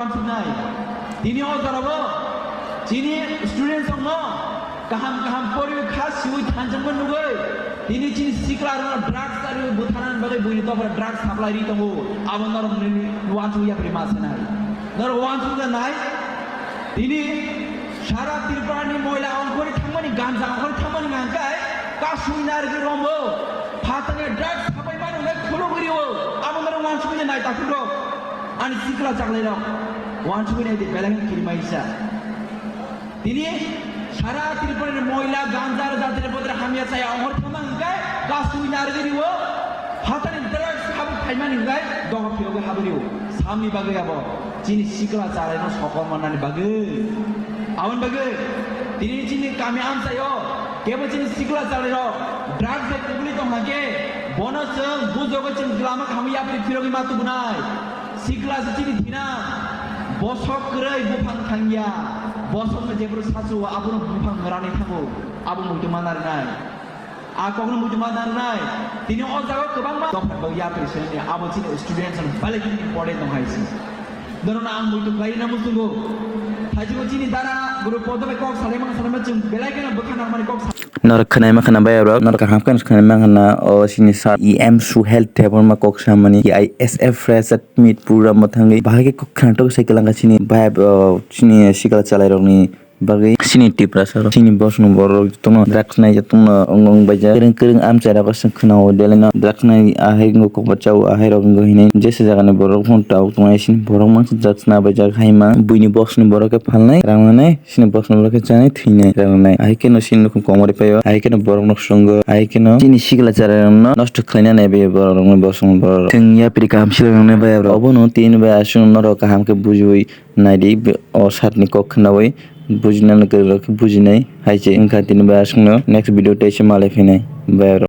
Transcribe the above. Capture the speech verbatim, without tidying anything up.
Tini o jorao chini students rokno kaham kaham poriwi kha siwi thanjakma nugwi tini chini sikla rokno drugs ari butharani bagwi buini topra drugs supply ri tongo. Abo norok nini wansuk yapri ma sanai. Norok wansuk nai. Tini sara Tripura ni moila ongkhori thangmani, ganja ongkhori thangmani hwnkai kasui narigwi rombo phatani drugs sapai manu hwnkai khulugwi rio. Abo norok wansuk nai takhuk rok. Ani sikla chaklai rok wansugwi nai di belai khe kirima isa. Tini sara Tripura ni moila ganja aro jatri potra hamya chaya ongkhor thama hwnkhe kasui narigwi rio. Phatani drugs habwi phaimani hwnkhe doga phirogwi habwi rio. Samni bagwi abo chini sikla chaklai no sokol mannani bagwi. Aboni bagwi tini chini kami amchaio kebo chini sikla chaklai rok drugs bai kubuli tongkha khe bono chwng bujogo chwng lama khamwi yapri phirogwi ma tubunai. Sikla se chini thina, bosok kwrwi buphang thangya, bosokno jebro sachu abono buphang rani thango, abo muitu ma narnai. A kokno muitu ma narnai. Tini o jaga kwbangma dopha bo yapri seni abo chini students no belai khe important tong hai si. Norokno ang muitu khlai na musungo. Thaijingo chini dara guru podo bai kok salai mang salai ma chwng belai kheno bwkha nangmani kok sa- Norok khwnai ma khwna bai rok, norok kaham khe khwnai ma khwna o chini sir E M Suhel Debbarma kok samani I S F fresh meet program o thangwi bahai khe kok khwnatok sai kwlangkha chini bai, o, chini sikla chalairokni bagwi chini Tiprasa rok, chini bosong borok jotono drugs nai jotono wng wng baijak. Kwrwng kwrwng amchai rogo se khwnao delai no drugs nai ahai wngkha kokba chao ahai rok wngkha hinwi jesa jagani borok phano tabuk tongnai chini borok mangsa drugs na baijak hai ma buini bosong borok khe phalnai rang nai. Chini bosong borok khe chanai thwinai rwnai. Ahai kheno chini nukhung komorwi paio. Ahai kheno borok nok songo. Ahai kheno chini sikla chara rokno nosto khlaina nai bai borok rokno bosong borok. Thwng yapri kaham sila rwnai bai borok. Obono tini bai aswk norok kaham khe bujiwi naidi. O satni kok khnawi bujinani kwrwirok khe bujinai hai se wngkha tini bai aswkno next video tei se malai phinai bai borok.